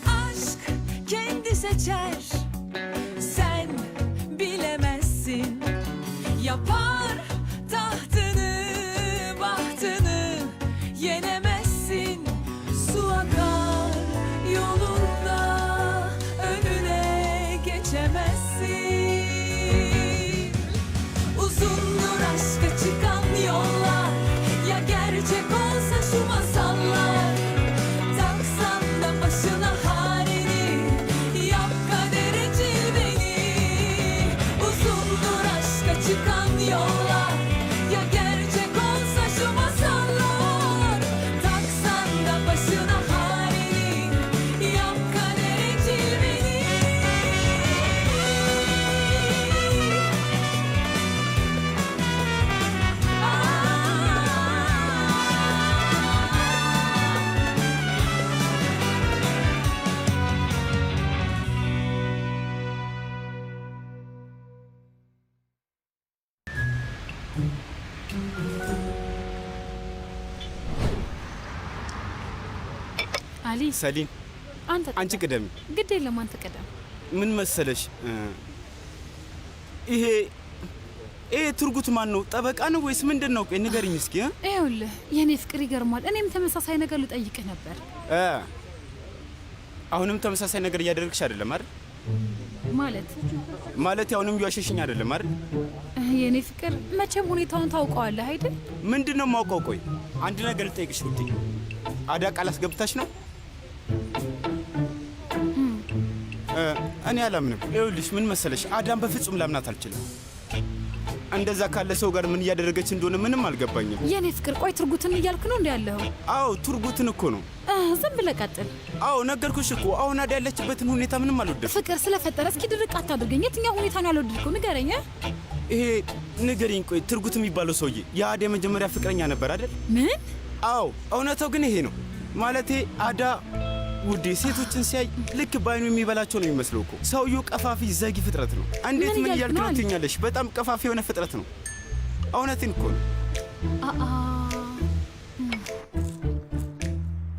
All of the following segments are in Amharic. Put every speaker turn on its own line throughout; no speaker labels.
Aşk kendi seçer, sen bilemezsin. Yapar tahtını bahtını yenemezsin. Su akar yolunda, önüne geçemezsin. Uzundur aşka çıkan yollar, ya gerçek olsa şu masallar. Taksan da başına halini, yap kadere cilveni. Uzundur aşka çıkan yollar, ya gerçek olsa şu masallar. Taksan da başına halini, yap kadere cilveni.
አሊ
ሰሊን፣
አንተ
አንቺ
ቅደም።
ቅደሚ።
ግድ የለም አንተ ቅደም።
ምን መሰለሽ ይሄ ይሄ ትርጉት ማን ነው? ጠበቃ ነው ወይስ ምንድን ነው? ቆይ ንገሪኝ እስኪ እ?
ይኸውልህ የእኔ ፍቅር ይገርማል። እኔም ተመሳሳይ ነገር ልጠይቅህ ነበር።
እ፣ አሁንም ተመሳሳይ ነገር እያደረግሽ አይደለም አይደል?
ማለት
ማለት አሁንም እያሸሽኝ አይደለም አይደል?
የእኔ ፍቅር መቼም ሁኔታውን ታውቀዋለህ አይደል?
ምንድን ነው የማውቀው? ቆይ አንድ ነገር ልጠይቅሽ ውዴ። አዳ ቃል አስገብታሽ ነው? እ፣ እኔ አላምንም። ይኸውልሽ ምን መሰለሽ፣ አዳም በፍጹም ላምናት አልችልም። እንደዛ ካለ ሰው ጋር ምን እያደረገች እንደሆነ ምንም አልገባኝም።
የእኔ ፍቅር ቆይ ትርጉትን እያልክ ነው እንዲ ያለኸው?
አዎ ቱርጉትን እኮ ነው።
ዝም ብለህ ቀጥል።
አዎ ነገርኩሽ እኮ አሁን አዳ ያለችበትን ሁኔታ ምንም አልወደድኩም።
ፍቅር ስለፈጠረ እስኪ ድርቅ አታድርገኝ። የትኛው ሁኔታ ነው ያልወደድከው? ንገረኝ። እ?
ይሄ ንገሪኝ። ቆይ ትርጉት የሚባለው ሰውዬ የአዳ የመጀመሪያ ፍቅረኛ ነበር አይደል?
ምን?
አዎ እውነታው ግን ይሄ ነው። ማለቴ አዳ ውዴ ሴቶችን ሲያይ ልክ በአይኑ የሚበላቸው ነው የሚመስለው እኮ። ሰውየው ቀፋፊ ዘጊ ፍጥረት ነው። እንዴት
ምን
ምን
እያልክ
እያልክ
ነው
ነው
አሊ?
ትኛለሽ? በጣም ቀፋፊ የሆነ ፍጥረት ነው። እውነቴን እኮ ነው።
አአ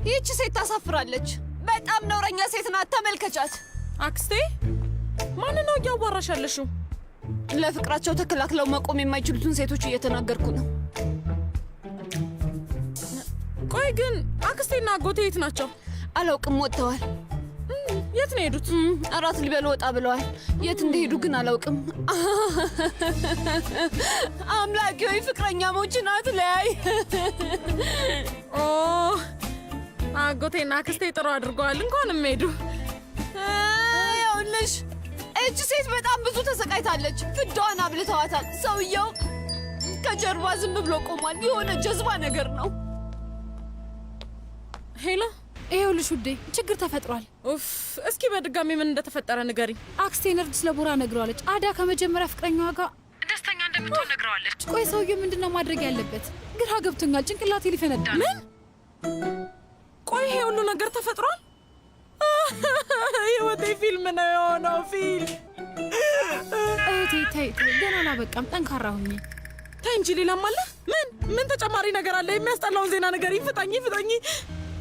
ይህች ሴት ታሳፍራለች። በጣም ነውረኛ ሴት ናት። ተመልከቻት።
አክስቴ ማን ነው እያዋራሽ ያለሽው?
ለፍቅራቸው ተከላክለው መቆም የማይችሉትን ሴቶች እየተናገርኩ ነው።
ቆይ ግን አክስቴና አጎቴ የት ናቸው?
አላውቅም። ወጥተዋል።
የት ነው የሄዱት?
እራት ሊበሉ ወጣ ብለዋል። የት እንደሄዱ ግን አላውቅም። አምላኬ ሆይ ፍቅረኛሞችን አትለያይ።
ኦ አጎቴና አክስቴ ጥሩ አድርገዋል። እንኳንም ሄዱ።
ይኸውልሽ እች ሴት በጣም ብዙ ተሰቃይታለች። ፍዳዋን አብልተዋታል። ሰውየው ከጀርባ ዝም ብሎ ቆሟል። የሆነ ጀዝባ ነገር ነው።
Hello
ይኸውልሽ ውዴ ችግር ተፈጥሯል።
ኡፍ! እስኪ በድጋሚ ምን እንደተፈጠረ ንገሪኝ።
አክስቴ ነርጅስ ለቦራ ነግረዋለች። አዳ ከመጀመሪያ ፍቅረኛዋ ጋር ደስተኛ እንደምትሆን ነግረዋለች። ቆይ ሰውየው ምንድን ነው ማድረግ ያለበት? ግራ ገብቶኛል። ጭንቅላቴ ሊፈነዳ ነው።
ምን? ቆይ ይሄ ሁሉ ነገር ተፈጥሯል? ህይወቴ ፊልም ነው የሆነው ፊልም።
እህቴ ተይ ተይ፣ ገና አላበቃም። ጠንካራ ሁኚ።
ተይ እንጂ ሌላም አለ። ምን ምን ተጨማሪ ነገር አለ? የሚያስጠላውን ዜና ንገሪኝ። ፍጠኝ ፍጠኝ።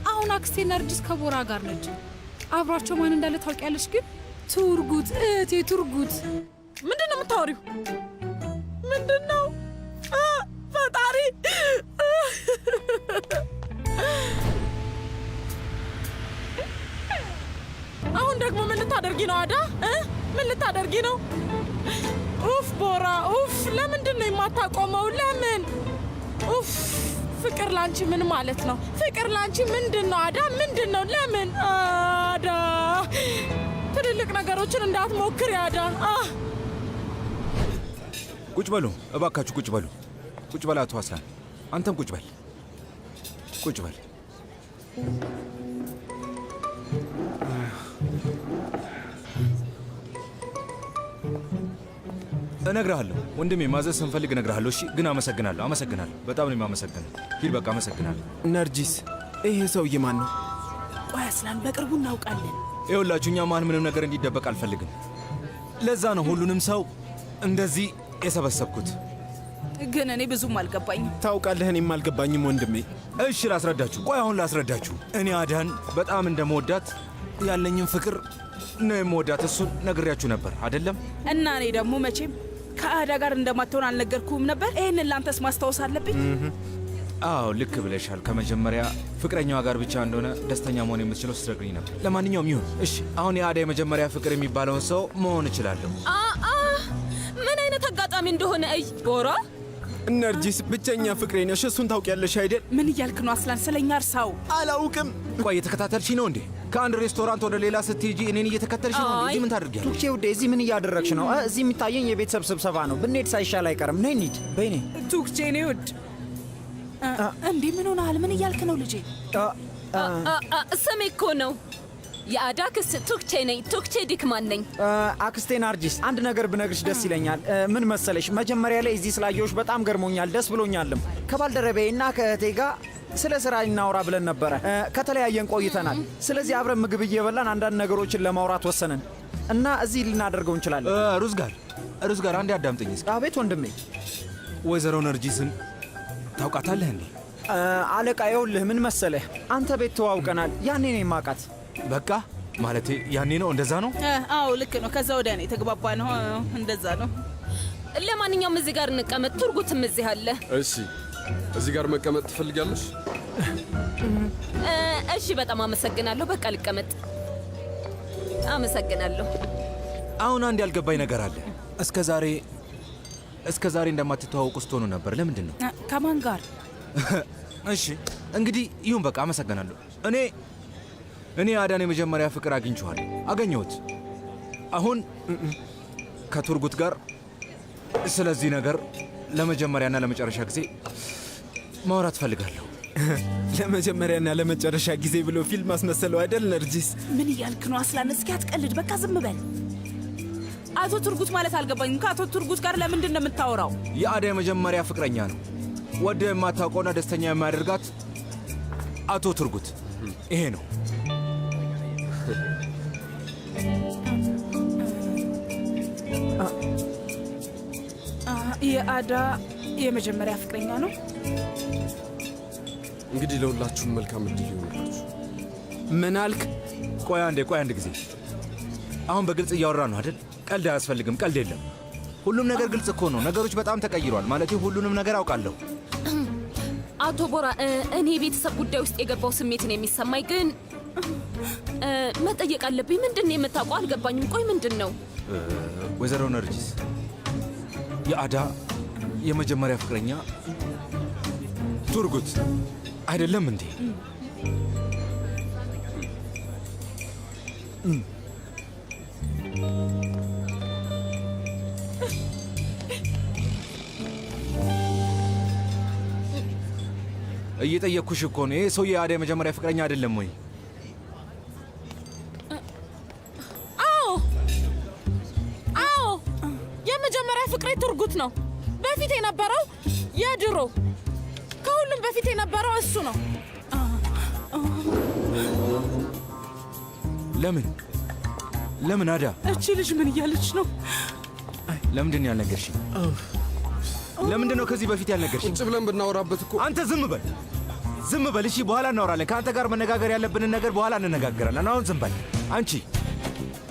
አሁን አክስቴ ነርጅስ ከቦራ ጋር ነች። አብሯቸው ማን እንዳለ ታውቂያለሽ? ግን ቱርጉት እህቴ ቱርጉት።
ምንድን ነው የምታወሪው? ምንድን ነው? አ፣ ፈጣሪ አሁን ደግሞ ምን ልታደርጊ ነው አዳ? እ? ምን ልታደርጊ ነው? ኡፍ ቦራ ኡፍ! ለምንድን ነው የማታቆመው? ለምን? ኡፍ! ፍቅር ላንቺ ምን ማለት ነው? ፍቅር ላንቺ ምንድን ነው አዳ? ምንድን ነው? ለምን አዳ? ትልልቅ ነገሮችን እንዳትሞክሪ አዳ። አህ
ቁጭ በሉ እባካችሁ፣ ቁጭ በሉ። ቁጭ በል አቶ አስላን፣ አንተም ቁጭ በል፣ ቁጭ በል። እነግርሃለሁ ወንድሜ፣ ማዘዝ ስንፈልግ እነግርሃለሁ። እሺ፣ ግን አመሰግናለሁ፣ አመሰግናለሁ። በጣም ነው የማመሰግነው። ሂድ በቃ፣ አመሰግናለሁ።
ነርጂስ፣ ይሄ ሰውዬ ማን ነው?
ቆይ አስላን፣ በቅርቡ እናውቃለን።
ይኸውላችሁ እኛ መሀል ምንም ነገር እንዲደበቅ አልፈልግም። ለዛ ነው ሁሉንም ሰው እንደዚህ የሰበሰብኩት።
ግን እኔ ብዙም አልገባኝም።
ታውቃለህ፣ እኔም አልገባኝም ወንድሜ።
እሺ ላስረዳችሁ። ቆይ አሁን ላስረዳችሁ። እኔ አዳን በጣም እንደምወዳት ያለኝን ፍቅር ነው የምወዳት። እሱን ነግሬያችሁ ነበር አይደለም?
እና እኔ ደግሞ መቼም ከአዳ ጋር እንደማትሆን አልነገርኩህም ነበር? ይህንን ለአንተስ ማስታወስ አለብኝ?
አዎ ልክ ብለሻል። ከመጀመሪያ ፍቅረኛዋ ጋር ብቻ እንደሆነ ደስተኛ መሆን የምትችለው ስትነግሪኝ ነበር። ለማንኛውም ይሁን እሺ። አሁን የአዳ የመጀመሪያ ፍቅር የሚባለውን ሰው መሆን እችላለሁ።
አአ ምን አይነት አጋጣሚ እንደሆነ እይ ቦራ።
ነርጂስ ብቸኛ ፍቅሬ ነሽ፣ እሱን ታውቂያለሽ አይደል?
ምን እያልክ ነው አስላን? ስለኛ እርሳው።
አላውቅም።
ቆይ እየተከታተልሽ ነው እንዴ? ከአንድ ሬስቶራንት ወደ ሌላ ስትሄጂ እኔን እየተከተልሽ ነው እንዴ? እዚህ ምን ታደርጊያለሽ?
ቱክቼ ውዴ፣ እዚህ ምን እያደረግሽ ነው? እዚህ የሚታየኝ የቤተሰብ ስብሰባ ነው። ብንሄድ ሳይሻል አይቀርም። ነይ እንሂድ። በይኔ
ቱክቼ እኔ ውድ
እንዴ ምን ሆነሃል? ምን እያልክ ነው ልጄ?
ስሜ እኮ ነው የአዳ አክስት ቱክቼ ነኝ። ቱክቼ ዲክማን ነኝ።
አክስቴ ናርጂስ፣ አንድ ነገር ብነግርሽ ደስ ይለኛል። ምን መሰለሽ፣ መጀመሪያ ላይ እዚህ ስላየሁሽ በጣም ገርሞኛል፣ ደስ ብሎኛልም። ከባልደረባዬ እና ከእህቴ ጋር ስለ ስራ እናውራ ብለን ነበረ። ከተለያየን ቆይተናል። ስለዚህ አብረን ምግብ እየበላን አንዳንድ ነገሮችን ለማውራት ወሰንን እና እዚህ ልናደርገው እንችላለን።
ሩዝጋር፣ ሩዝጋር፣ አንዴ አዳምጠኝ እስኪ።
አቤት ወንድሜ።
ወይዘሮ ነርጂስን ታውቃታለህ እንዴ?
አለቃ፣ ይኸውልህ ምን መሰለህ፣ አንተ ቤት ተዋውቀናል። ያኔ ነው የማውቃት።
በቃ ማለቴ ያኔ ነው። እንደዛ ነው።
አዎ ልክ ነው። ከዛ ወዲያ ነው የተግባባ ነው። እንደዛ ነው።
ለማንኛውም እዚህ ጋር እንቀመጥ። ቱርጉትም እዚህ አለ።
እሺ፣ እዚህ ጋር መቀመጥ ትፈልጊያለሽ?
እሺ፣ በጣም አመሰግናለሁ። በቃ ልቀመጥ። አመሰግናለሁ።
አሁን አንድ ያልገባኝ ነገር አለ። እስከ ዛሬ እንደማትተዋወቁ ስትሆኑ ነበር። ለምንድን ነው?
ከማን ጋር?
እሺ እንግዲህ ይሁን በቃ አመሰግናለሁ። እኔ አዳን የመጀመሪያ ፍቅር አግኝቼዋለሁ፣ አገኘሁት። አሁን ከቱርጉት ጋር ስለዚህ ነገር ለመጀመሪያና ለመጨረሻ ጊዜ ማውራት ፈልጋለሁ።
ለመጀመሪያና ለመጨረሻ ጊዜ ብሎ ፊልም አስመሰለው አይደል ነርጂስ?
ምን እያልክ ነው አስላን? እስኪ አትቀልድ። በቃ ዝም በል። አቶ ቱርጉት ማለት አልገባኝም። ከአቶ ቱርጉት ጋር ለምንድን ነው የምታወራው?
የአዳ የመጀመሪያ ፍቅረኛ ነው። ወደ የማታውቀውና ደስተኛ የማያደርጋት አቶ ቱርጉት ይሄ ነው።
የአዳ የመጀመሪያ ፍቅረኛ ነው።
እንግዲህ ለሁላችሁም መልካም እድል ይሆንላችሁ።
ምን አልክ?
ቆይ አንዴ፣ ቆይ አንድ ጊዜ። አሁን በግልጽ እያወራ ነው አይደል? ቀልድ አያስፈልግም። ቀልድ የለም። ሁሉም ነገር ግልጽ እኮ ነው። ነገሮች በጣም ተቀይሯል። ማለት ሁሉንም ነገር አውቃለሁ።
አቶ ቦራ፣ እኔ የቤተሰብ ጉዳይ ውስጥ የገባው ስሜት ነው የሚሰማኝ፣ ግን መጠየቅ አለብኝ። ምንድን ነው የምታውቀው? አልገባኝም። ቆይ ምንድን ነው?
ወይዘሮ ነርጂስ የአዳ የመጀመሪያ ፍቅረኛ ቱርጉት አይደለም እንዴ? እየጠየቅኩሽ እኮ ነው። ይሄ ሰውዬ የአዳ የመጀመሪያ ፍቅረኛ አይደለም ወይ?
አዎ አዎ፣ የመጀመሪያ ፍቅሬ ቱርጉት ነው። በፊት የነበረው የድሮ ከሁሉም በፊት የነበረው እሱ ነው።
ለምን ለምን አዳ
እቺ ልጅ ምን እያለች ነው?
ለምንድን ነው ያልነገርሽኝ? ለምንድን ነው ከዚህ በፊት ያልነገርሽኝ?
ቁጭ ብለን ብናወራበት እኮ።
አንተ ዝም በል ዝም በል እሺ። በኋላ እናወራለን። ከአንተ ጋር መነጋገር ያለብንን ነገር በኋላ እንነጋገራለን። አሁን ዝም በል።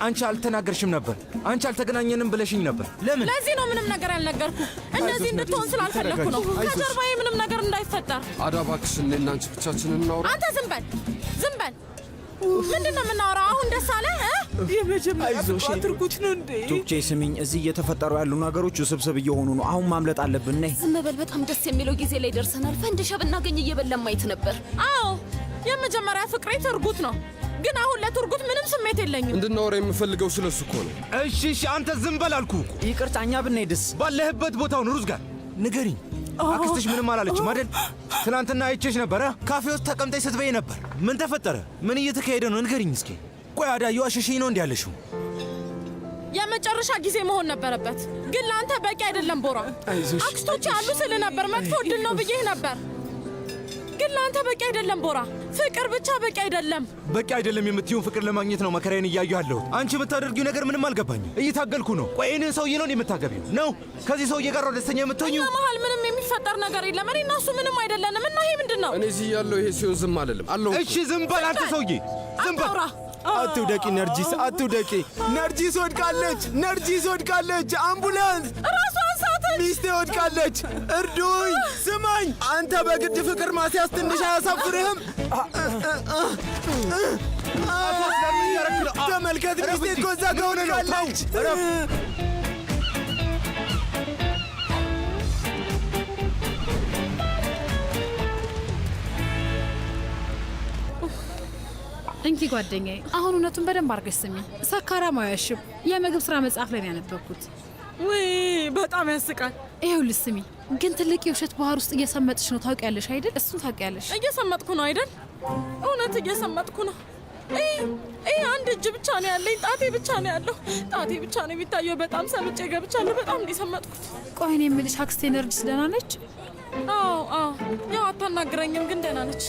አንቺ አልተናገርሽም ነበር። አንቺ አልተገናኘንም ብለሽኝ ነበር። ለምን?
ለዚህ ነው ምንም ነገር ያልነገርኩ። እንደዚህ እንድትሆን ስላልፈለግኩ ነው። ከጀርባዬ ምንም ነገር እንዳይፈጠር።
አዳ እባክሽ፣ እኔና አንቺ ብቻችንን እናውራ።
አንተ ዝም በል ዝም በል። ምንድን ነው የምናወራው አሁን? ደስ አለ እ?
የመጀመሪያ ፍቅሯ ትርጉት ነው እንዴ?
ቱክቼ ስሚኝ፣ እዚህ እየተፈጠሩ ያሉ ነገሮች ውስብስብ እየሆኑ ነው። አሁን ማምለጥ አለብን። ነይ።
ዝም በል። በጣም ደስ የሚለው ጊዜ ላይ ደርሰናል። ፈንድሻ ብናገኝ እየበላን ማየት ነበር።
አዎ የመጀመሪያ ፍቅሬ ትርጉት ነው። ግን አሁን ለትርጉት ምንም ስሜት የለኝም።
እንድናወራ የምፈልገው ስለሱ እኮ ነው።
እሺ እሺ፣ አንተ ዝም በል አልኩህ እኮ።
ይቅርታ፣ እኛ ብንሄድስ?
ባለህበት ቦታውን ሩዝ ጋር ንገሪኝ። አክስትሽ ምንም አላለችም አይደል? ትናንትና አይቼሽ ነበረ። ካፌ ውስጥ ተቀምጠሽ ስትበይ ነበር። ምን ተፈጠረ? ምን እየተካሄደ ነው? ንገሪኝ እስኪ። ቆይ አዳ፣ እየዋሸሽኝ ነው እንዲህ ያለሽው?
የመጨረሻ ጊዜ መሆን ነበረበት፣ ግን ለአንተ በቂ አይደለም ቦራ።
አይዞሽ።
አክስቶች አሉ ስል ነበር። መጥፎ እድል ነው ብዬህ ነበር። ግን ለአንተ በቂ አይደለም ቦራ። ፍቅር ብቻ በቂ አይደለም።
በቂ አይደለም የምትይውን ፍቅር ለማግኘት ነው መከራዬን እያየሁ ያለሁት። አንቺ የምታደርጊው ነገር ምንም አልገባኝም። እየታገልኩ ነው። ቆይ ይህንን ሰውዬ ነው የምታገቢው? ነው ከዚህ ሰውዬ ጋር ነው ደስተኛ የምትሆኚው?
እኛ መሀል ምንም የሚፈጠር ነገር የለም። እኔ እና እሱ ምንም አይደለንም። እና ይሄ ምንድን ነው?
እኔ እዚህ ያለው ይሄ ሲሆን ዝም አልልም አለሁ።
እሺ ዝም በል አንተ ሰውዬ፣ ዝም በል።
አትውደቂ ነርጂስ፣ አትውደቂ ነርጂስ። ወድቃለች፣ ነርጂስ ወድቃለች። አምቡላንስ!
ራሷን ሳተች።
ሚስቴ ወድቃለች፣ እርዱኝ! ስማኝ አንተ በግድ ፍቅር ማስያዝ ትንሽ አያሳፍርህም? ተመልከት፣ ሚስቴ እኮ እዛ ጋ ወድቃለች።
እንኪ ጓደኛዬ፣ አሁን እውነቱን በደንብ አድርገሽ ስሚ። ሰካራም አያሽም። የምግብ ስራ መጽሐፍ ላይ ነው ያነበብኩት።
ውይ በጣም ያስቃል።
ይኸውልሽ ስሚ፣ ግን ትልቅ የውሸት ባህር ውስጥ እየሰመጥሽ ነው። ታውቂያለሽ አይደል? እሱን ታውቂያለሽ።
እየሰመጥኩ ነው አይደል? እውነት እየሰመጥኩ ነው። ይህ አንድ እጅ ብቻ ነው ያለኝ። ጣቴ ብቻ ነው ያለው። ጣቴ ብቻ ነው የሚታየው። በጣም ሰምጬ ገብቻለሁ። በጣም ነው የሰመጥኩት።
ቆይ እኔ የምልሽ አክስቴ ነርጂስ ደህና ነች?
አዎ አዎ፣ ያው አታናግረኝም፣ ግን ደህና ነች።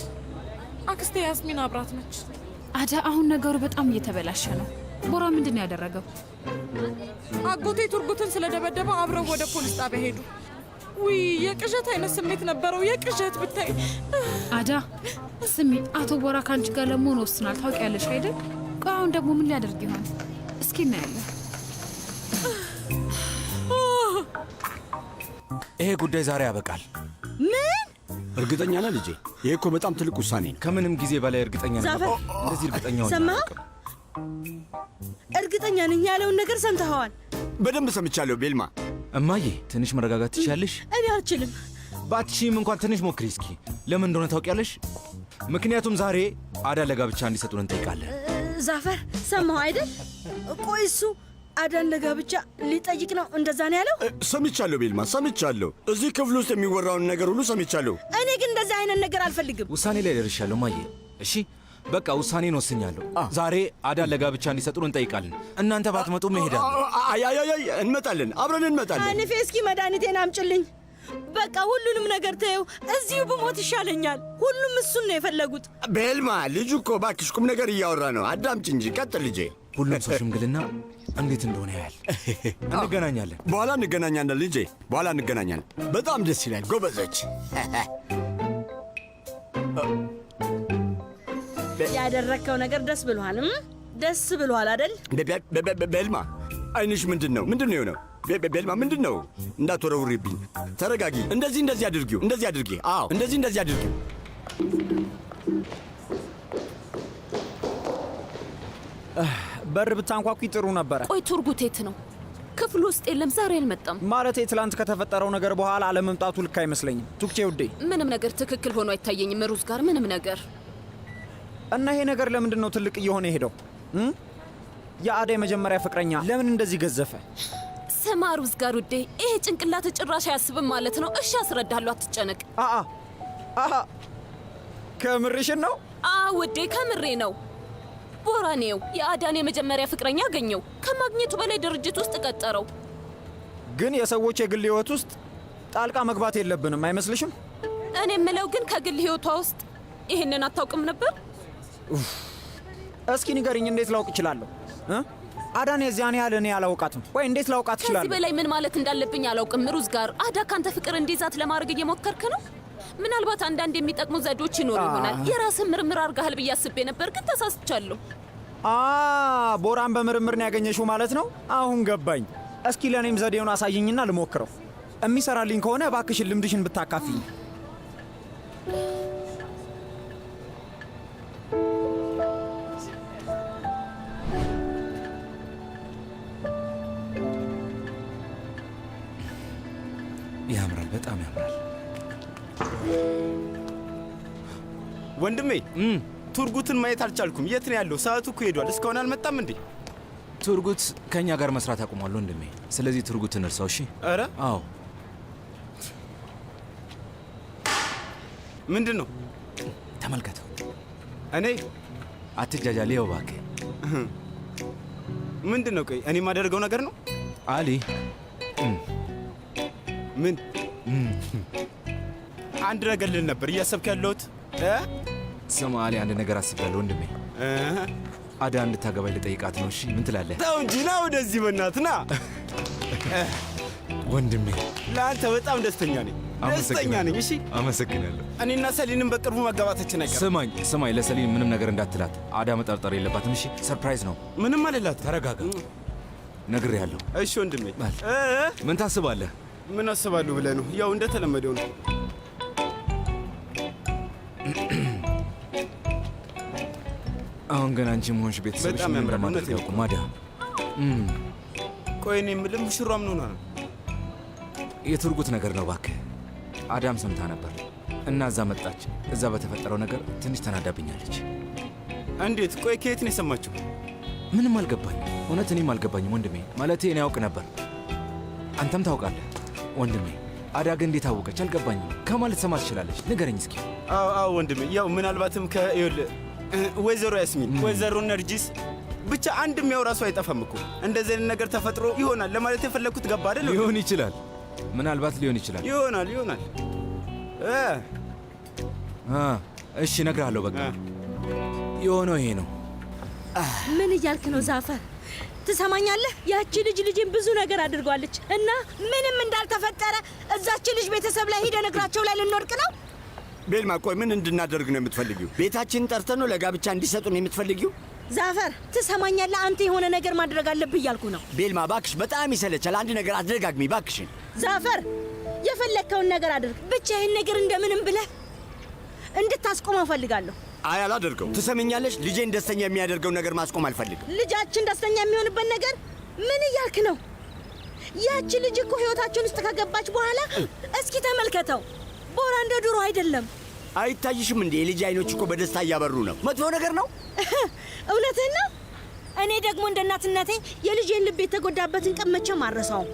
አክስቴ ያስሚን አብራት ነች።
አዳ፣ አሁን ነገሩ በጣም እየተበላሸ ነው። ቦራ ምንድን ነው ያደረገው?
አጎቴ ቱርጉትን ስለደበደበው አብረው ወደ ፖሊስ ጣቢያ ሄዱ። ውይ የቅዠት አይነት ስሜት ነበረው። የቅዠት ብታይ።
አዳ ስሚ፣ አቶ ቦራ ከአንቺ ጋር ለመሆን ወስኗል። ታውቂያለሽ አይደል? ቆይ አሁን ደግሞ ምን ሊያደርግ ይሆን? እስኪ እናያለን።
ይሄ ጉዳይ ዛሬ ያበቃል።
ምን?
እርግጠኛ ነህ ልጄ? ይሄ እኮ በጣም ትልቅ ውሳኔ ነው።
ከምንም ጊዜ በላይ እርግጠኛ ነኝ።
ዛፈር፣
እንደዚህ እርግጠኛ ሆኜ
ሰማኸው?
አላውቅም።
እርግጠኛ ነኝ ያለውን ነገር ሰምተኸዋል።
በደንብ ሰምቻለሁ ቤልማ።
እማዬ ትንሽ መረጋጋት ትችያለሽ?
እኔ አልችልም።
ባትሺም እንኳን ትንሽ ሞክሪ እስኪ። ለምን እንደሆነ ታውቂያለሽ? ምክንያቱም ዛሬ አዳ ለጋብቻ እንዲሰጡን እንጠይቃለን።
ዛፈር ሰማኸው አይደል? ቆይ እሱ አዳን ለጋብቻ ሊጠይቅ ነው እንደዛ ነው ያለው?
ሰምቻለሁ ቤልማ፣ ሰምቻለሁ። እዚህ ክፍል ውስጥ የሚወራውን ነገር ሁሉ ሰምቻለሁ።
እኔ ግን እንደዛ አይነት ነገር አልፈልግም።
ውሳኔ ላይ ደርሻለሁ እማዬ። እሺ በቃ ውሳኔን ወስኛለሁ። ዛሬ አዳን ለጋብቻ እንዲሰጡን እንጠይቃለን። እናንተ ባትመጡ እሄዳለሁ።
አይ አይ አይ፣ እንመጣለን፣ አብረን እንመጣለን።
አንፌ እስኪ መድኃኒቴን አምጭልኝ። በቃ ሁሉንም ነገር ተይው፣ እዚሁ ብሞት ይሻለኛል። ሁሉም እሱን ነው የፈለጉት።
ቤልማ፣ ልጁ እኮ እባክሽ ቁም ነገር እያወራ ነው። አዳምጪ እንጂ። ቀጥል ልጄ።
ሁሉም ሰው ሽምግልና እንዴት እንደሆነ ያያል። እንገናኛለን።
በኋላ እንገናኛለን ልጄ፣ በኋላ እንገናኛለን። በጣም ደስ ይላል። ጎበዞች።
ያደረግከው ነገር ደስ ብሎሃል? ደስ ብሎሃል አይደል?
ቤልማ፣ አይንሽ ምንድን ነው? ምንድን ነው የሆነው? ቤልማ ምንድን ነው? እንዳትወረውሪብኝ። ተረጋጊ። እንደዚህ እንደዚህ አድርጊው፣ እንደዚህ አድርጊ። አዎ፣ እንደዚህ እንደዚህ አድርጊው።
በር ብታንኳኩ ጥሩ ነበረ።
ቆይ ቱርጉት የት ነው? ክፍሉ ውስጥ የለም። ዛሬ አልመጣም።
ማለቴ ትላንት ከተፈጠረው ነገር በኋላ አለመምጣቱ ልክ አይመስለኝም። ቱክቼ ውዴ፣
ምንም ነገር ትክክል ሆኖ አይታየኝም። ሩዝ ጋር ምንም ነገር
እና ይሄ ነገር ለምንድን ነው ትልቅ እየሆነ የሄደው? የአዳ የመጀመሪያ ፍቅረኛ ለምን እንደዚህ ገዘፈ?
ስማ ሩዝ ጋር ውዴ፣ ይሄ ጭንቅላት ጭራሽ አያስብም ማለት ነው። እሺ አስረዳለሁ፣ አትጨነቅ።
አአ ከምርሽን ነው?
አ ውዴ፣ ከምሬ ነው። ቦራኔው የአዳን የመጀመሪያ ፍቅረኛ አገኘው። ከማግኘቱ በላይ ድርጅት ውስጥ ቀጠረው።
ግን የሰዎች የግል ህይወት ውስጥ ጣልቃ መግባት የለብንም አይመስልሽም?
እኔ የምለው ግን ከግል ህይወቷ ውስጥ ይሄንን አታውቅም ነበር?
እስኪ ንገሪኝ፣ እንዴት ላውቅ እችላለሁ? አዳን የዚያን ያህል እኔ አላውቃትም ወይ? እንዴት ላውቃት
ከዚህ
እችላለሁ?
በላይ ምን ማለት እንዳለብኝ አላውቅም። ሩዝ ጋር አዳ ካንተ ፍቅር እንዲይዛት ለማድረግ እየሞከርክ ነው። ምናልባት አንዳንድ የሚጠቅሙ ዘዴዎች ይኖሩ ይሆናል። የራስን ምርምር አድርገሃል ብዬ አስቤ ነበር፣ ግን ተሳስቻለሁ።
ቦራን በምርምር ነው ያገኘሽው ማለት ነው? አሁን ገባኝ። እስኪ ለእኔም ዘዴውን አሳይኝና ልሞክረው። የሚሰራልኝ ከሆነ እባክሽን ልምድሽን ብታካፊኝ።
ያምራል፣ በጣም ያምራል።
ወንድሜ ቱርጉትን ማየት አልቻልኩም። የት ነው ያለው? ሰዓቱ እኮ ሄዷል። እስካሁን አልመጣም እንዴ?
ቱርጉት ከኛ ጋር መስራት አቁሟል ወንድሜ። ስለዚህ ቱርጉትን እርሳው እሺ?
ኧረ
አዎ።
ምንድን ነው?
ተመልከተው።
እኔ
አትጃጃል። ይኸው እባክህ።
ምንድን ነው? ቆይ እኔ የማደርገው ነገር ነው
አሊ።
ምን? አንድ ነገር ልል ነበር እያሰብክ ያለሁት
ስማ አሊ፣ አንድ ነገር አስቤያለሁ ወንድሜ። አዳ እንድታገባኝ ልጠይቃት ነው። እሺ ምን ትላለህ?
ተው እንጂ ና ወደዚህ፣ በእናትህ ና
ወንድሜ።
ለአንተ በጣም ደስተኛ ነኝ፣ ደስተኛ ነኝ። እሺ
አመሰግናለሁ።
እኔና ሰሊንም በቅርቡ መጋባታችን አይቀርም።
ስማኝ ስማኝ፣ ለሰሊን ምንም ነገር እንዳትላት። አዳ መጠርጠር የለባትም። እሺ surprise ነው።
ምንም አልላት።
ተረጋጋ፣ ነግሬሃለሁ።
እሺ ወንድሜ።
ምን ታስባለህ?
ምን አስባለሁ ብለህ ነው? ያው እንደተለመደው ነው።
አሁን ግን አንቺ መሆንሽ ቤተሰብሽ
በጣም
ምን
ያምራል።
እንደማደርግ
እውነቴን
ያውቁም። አዳ
ቆይ እኔ የምልህ ሙሽሯ ምን ሆና ነው?
የቱርጉት ነገር ነው እባክህ። አዳም ሰምታ ነበር እና እዛ መጣች። እዛ በተፈጠረው ነገር ትንሽ ተናዳብኛለች።
እንዴት? ቆይ ከየት ነው የሰማችው?
ምንም አልገባኝም። እውነት እኔም አልገባኝም ወንድሜ። ማለቴ እኔ ያውቅ ነበር፣ አንተም ታውቃለህ ወንድሜ። አዳ ግን እንዴት አወቀች አልገባኝም። ከማን ልትሰማ ትችላለች? ንገረኝ እስኪ።
አዎ አዎ ወንድሜ፣ ያው ምናልባትም ከይኸውልህ ወይዘሮ ያስሚን፣ ወይዘሮ ነርጂስ ብቻ አንድም ያው ራሱ አይጠፋም እኮ እንደዚህ አይነት ነገር ተፈጥሮ ይሆናል ለማለት የፈለግኩት ገባ አይደል?
ሊሆን ይችላል፣ ምናልባት ሊሆን ይችላል።
ይሆናል ይሆናል።
እሺ እነግርሃለሁ። በቃ የሆነው ይሄ ነው።
ምን እያልክ ነው ዛፈር? ትሰማኛለህ? ያቺ ልጅ ልጅን ብዙ ነገር አድርጓለች እና ምንም እንዳልተፈጠረ እዛች ልጅ ቤተሰብ ላይ ሂደን እግራቸው ላይ ልንወድቅ ነው።
ቤልማ፣ ቆይ ምን እንድናደርግ ነው የምትፈልጊው? ቤታችንን ጠርተን ነው ለጋብቻ እንዲሰጡን የምትፈልጊው?
ዛፈር ትሰማኛለህ? አንተ የሆነ ነገር ማድረግ አለብህ እያልኩ ነው።
ቤልማ እባክሽ፣ በጣም ይሰለቻል። አንድ ነገር አትደጋግሚ እባክሽን።
ዛፈር የፈለግከውን ነገር አድርግ፣ ብቻ ይህን ነገር እንደምንም ብለህ እንድታስቆመው እፈልጋለሁ።
አይ አላደርገው። ትሰሚኛለሽ? ልጄን ደስተኛ የሚያደርገው ነገር ማስቆም አልፈልግም።
ልጃችን ደስተኛ የሚሆንበት ነገር ምን እያልክ ነው? ያቺ ልጅ እኮ ህይወታችን ውስጥ ከገባች በኋላ እስኪ ተመልከተው፣ ቦራ እንደ ድሮ አይደለም።
አይታይሽም እንዴ? የልጅ አይኖች እኮ በደስታ እያበሩ ነው። መጥፎ ነገር ነው።
እውነትህን ነው። እኔ ደግሞ እንደ እናትነቴ የልጄን ልብ የተጎዳበትን ቀን መቼም አልረሳውም።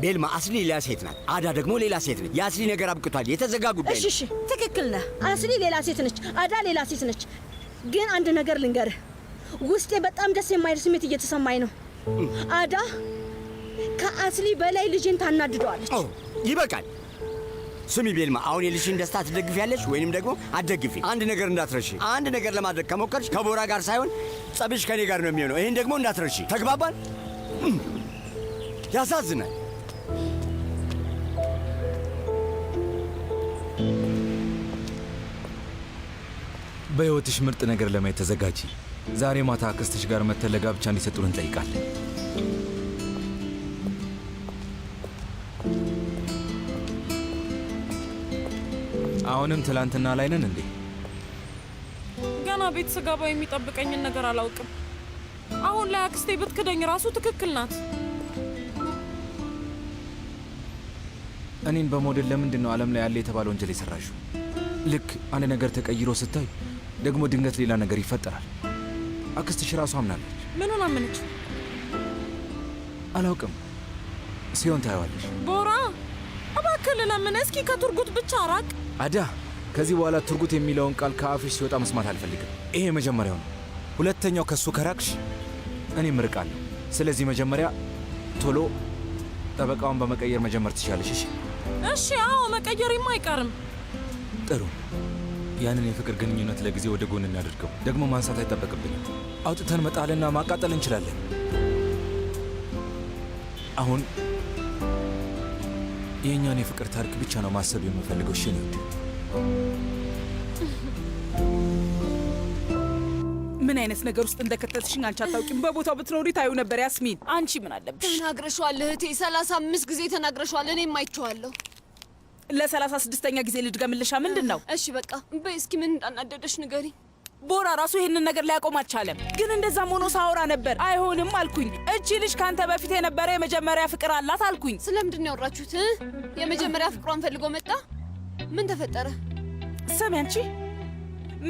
ቤልማ፣ አስሊ ሌላ ሴት ናት፣ አዳ ደግሞ ሌላ ሴት ነች። የአስሊ ነገር አብቅቷል። የተዘጋ ጉዳይ
እሺ
ነው።
እሺ፣ ትክክል ነህ። አስሊ ሌላ ሴት ነች፣ አዳ ሌላ ሴት ነች። ግን አንድ ነገር ልንገርህ፣ ውስጤ በጣም ደስ የማይል ስሜት እየተሰማኝ ነው። አዳ ከአስሊ በላይ ልጄን ታናድደዋለች።
ይበቃል። ስሚ ቤልማ፣ አሁን የልጅሽን ደስታ ትደግፊያለሽ ወይንም ደግሞ አትደግፊ። አንድ ነገር እንዳትረሺ። አንድ ነገር ለማድረግ ከሞከርሽ ከቦራ ጋር ሳይሆን ጸብሽ ከኔ ጋር ነው የሚሆነው። ይህን ደግሞ እንዳትረሺ። ተግባባን? ያሳዝናል።
በሕይወትሽ ምርጥ ነገር ለማየት ተዘጋጂ። ዛሬ ማታ አክስትሽ ጋር መተን ለጋብቻ እንዲሰጡን እንጠይቃለን። አሁንም ትላንትና ላይ ነን እንዴ?
ገና ቤት ስገባ የሚጠብቀኝን ነገር አላውቅም። አሁን ላይ አክስቴ ብትክደኝ ራሱ ትክክል ናት።
እኔን በመውደድ ለምንድን ነው ዓለም ላይ ያለ የተባለ ወንጀል የሰራሽው? ልክ አንድ ነገር ተቀይሮ ስታይ ደግሞ ድንገት ሌላ ነገር ይፈጠራል። አክስትሽ ራሷ አምናለች።
ምኑን አመነች?
አላውቅም። ሲሆን ታየዋለሽ።
ቦራ እባክህ ልለምን፣ እስኪ ከቱርጉት ብቻ ራቅ።
አዳ፣ ከዚህ በኋላ ቱርጉት የሚለውን ቃል ከአፍሽ ሲወጣ መስማት አልፈልግም። ይሄ የመጀመሪያው ነው። ሁለተኛው ከሱ ከራቅሽ እኔም እርቃለሁ። ስለዚህ መጀመሪያ ቶሎ ጠበቃውን በመቀየር መጀመር ትችላለሽ። እሺ?
እሺ። አዎ መቀየሬም አይቀርም።
ጥሩ። ያንን የፍቅር ግንኙነት ለጊዜ ወደ ጎን እናድርገው። ደግሞ ማንሳት አይጠበቅብንም። አውጥተን መጣልና ማቃጠል እንችላለን። አሁን የእኛን የፍቅር ታሪክ ብቻ ነው ማሰብ የምፈልገው። እሺ የኔ ውድ።
ምን አይነት ነገር ውስጥ እንደከተትሽኝ አንቺ አታውቂም። በቦታው ብትኖሪ ታዩ ነበር። ያስሚን፣ አንቺ ምን አለብሽ?
ተናግረሽዋል እህቴ፣ 35 ጊዜ ተናግረሽዋል። እኔም አይቼዋለሁ።
ለ36ኛ ጊዜ ልድገምልሻ። ምንድን ነው?
እሺ በቃ በይ፣ እስኪ ምን እንዳናደደሽ ንገሪ።
ቦራ ራሱ ይህንን ነገር ሊያቆም አልቻለም። ግን እንደዛም ሆኖ ሳወራ ነበር። አይሆንም አልኩኝ። እቺ ልጅ ከአንተ በፊት የነበረ የመጀመሪያ ፍቅር አላት አልኩኝ።
ስለምንድን ነው ያወራችሁት? የመጀመሪያ ፍቅሯን ፈልጎ መጣ። ምን ተፈጠረ?
ስሚ አንቺ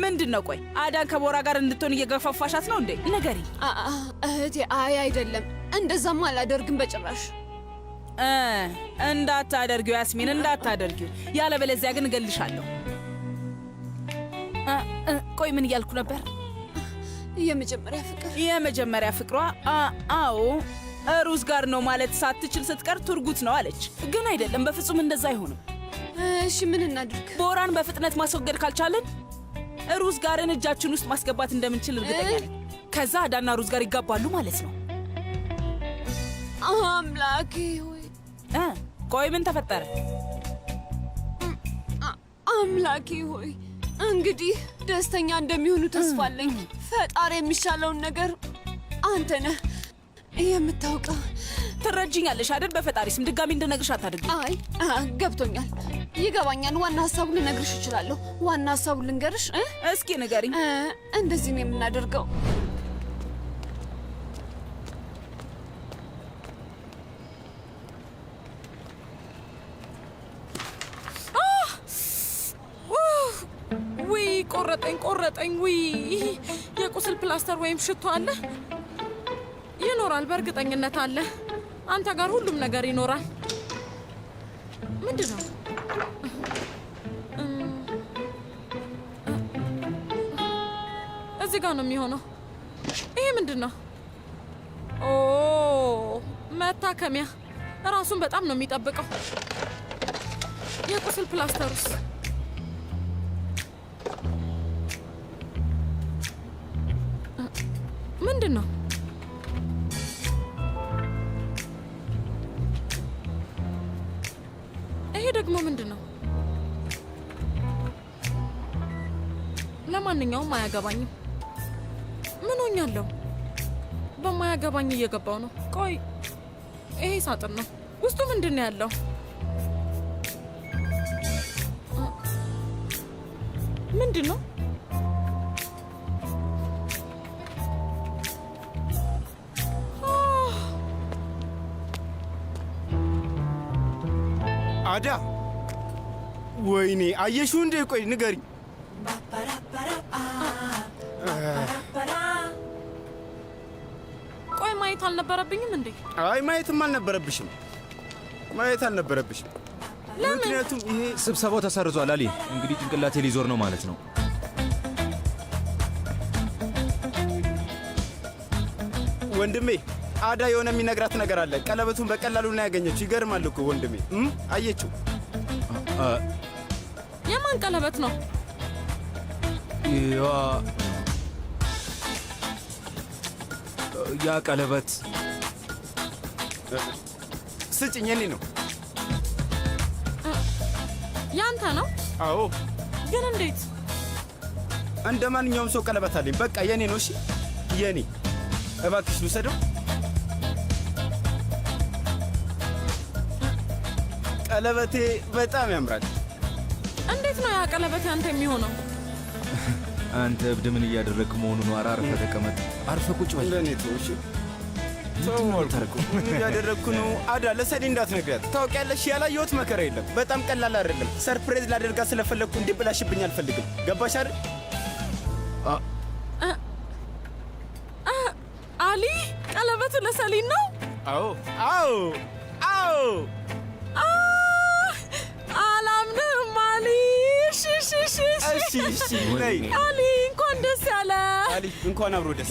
ምንድን ነው? ቆይ አዳን ከቦራ ጋር እንድትሆን እየገፋፋሻት ነው እንዴ? ንገሪ
እህቴ። አይ አይደለም፣ እንደዛማ አላደርግም በጭራሽ።
እንዳታደርጊው ያስሚን፣ እንዳታደርጊው። ያለበለዚያ ግን እገልሻለሁ። ቆይ ምን እያልኩ ነበር?
የመጀመሪያ ፍቅር፣
የመጀመሪያ ፍቅሯ። አዎ ሩዝ ጋር ነው ማለት ሳትችል ስትቀር ቱርጉት ነው አለች። ግን አይደለም፣ በፍጹም እንደዛ አይሆንም።
እሺ ምን እናድርግ?
ቦራን በፍጥነት ማስወገድ ካልቻለን ሩዝ ጋርን እጃችን ውስጥ ማስገባት እንደምንችል እርግጠኛ ነኝ። ከዛ አዳና ሩዝ ጋር ይጋባሉ ማለት ነው።
አምላኬ ሆይ
ቆይ ምን ተፈጠረ?
አምላኬ ሆይ እንግዲህ ደስተኛ እንደሚሆኑ ተስፋ አለኝ። ፈጣሪ የሚሻለውን ነገር አንተ ነህ የምታውቀው።
ትረጅኛለሽ አይደል? በፈጣሪ ስም ድጋሚ እንድነግርሽ አታድርጊ።
አይ ገብቶኛል፣ ይገባኛል። ዋና ሀሳቡን ልነግርሽ እችላለሁ። ዋና ሀሳቡን ልንገርሽ?
እስኪ ንገሪኝ።
እንደዚህ ነው የምናደርገው።
ውይ ቆረጠኝ፣ ቆረጠኝ። ውይ የቁስል ፕላስተር ወይም ሽቶ አለ? ይኖራል፣ በእርግጠኝነት አለ። አንተ ጋር ሁሉም ነገር ይኖራል። ምንድን ነው? እዚህ ጋር ነው የሚሆነው። ይሄ ምንድን ነው? ኦ መታከሚያ። ራሱን በጣም ነው የሚጠብቀው። የቁስል ፕላስተሩስ? ምንድን ነው? ይሄ ደግሞ ምንድን ነው? ለማንኛውም አያገባኝም። ምን ሆኛለሁ? በማያገባኝ እየገባው ነው። ቆይ ይሄ ሳጥን ነው። ውስጡ ምንድን ነው ያለው? ምንድን ነው?
አዳ ወይኔ፣ አየሽው እንዴ? ቆይ ንገሪኝ።
ቆይ ማየት አልነበረብኝም እንዴ?
አይ ማየትም አልነበረብሽም፣ ማየት አልነበረብሽም። ምክንያቱም ይሄ
ስብሰባው ተሰርዟል። አሊ እንግዲህ ጭንቅላቴ ሊዞር ነው ማለት ነው።
ወንድሜ አዳ የሆነ የሚነግራት ነገር አለ። ቀለበቱን በቀላሉ ነው ያገኘችው። ይገርማል እኮ ወንድሜ። አየችው።
የማን ቀለበት ነው?
ያ ቀለበት
ስጭኝ፣ የኔ ነው።
ያንተ ነው?
አዎ።
ግን እንዴት?
እንደ ማንኛውም ሰው ቀለበት አለኝ። በቃ የኔ ነው። እሺ የኔ። እባክሽ ልውሰደው። ቀለበቴ በጣም ያምራል።
እንዴት ነው ያ ቀለበት ያንተ የሚሆነው?
አንተ እብድ ምን እያደረግክ መሆኑ ነው? ኧረ አርፈህ ተቀመጥ፣ አርፈህ ቁጭ በል።
ለእኔ ተው እሺ። ምን እያደረግኩ ነው? አዳ ለሰሊ እንዳትነግሪያት። ታውቂያለሽ፣ ያላየሁት መከራ የለም። በጣም ቀላል አይደለም። Surprise ላደርጋት ስለፈለግኩ እንዲበላሽብኝ አልፈልግም። ገባሽ አይደል?
አሊ ቀለበቱ ለሰሊን ነው?
አዎ አዎ አዎ።
አላምንም አሊ። እሺ እሺ እሺ
እሺ እሺ። ነይ
አሊ፣ እንኳን ደስ ያለ።
አሊ፣ እንኳን አብሮ ደስ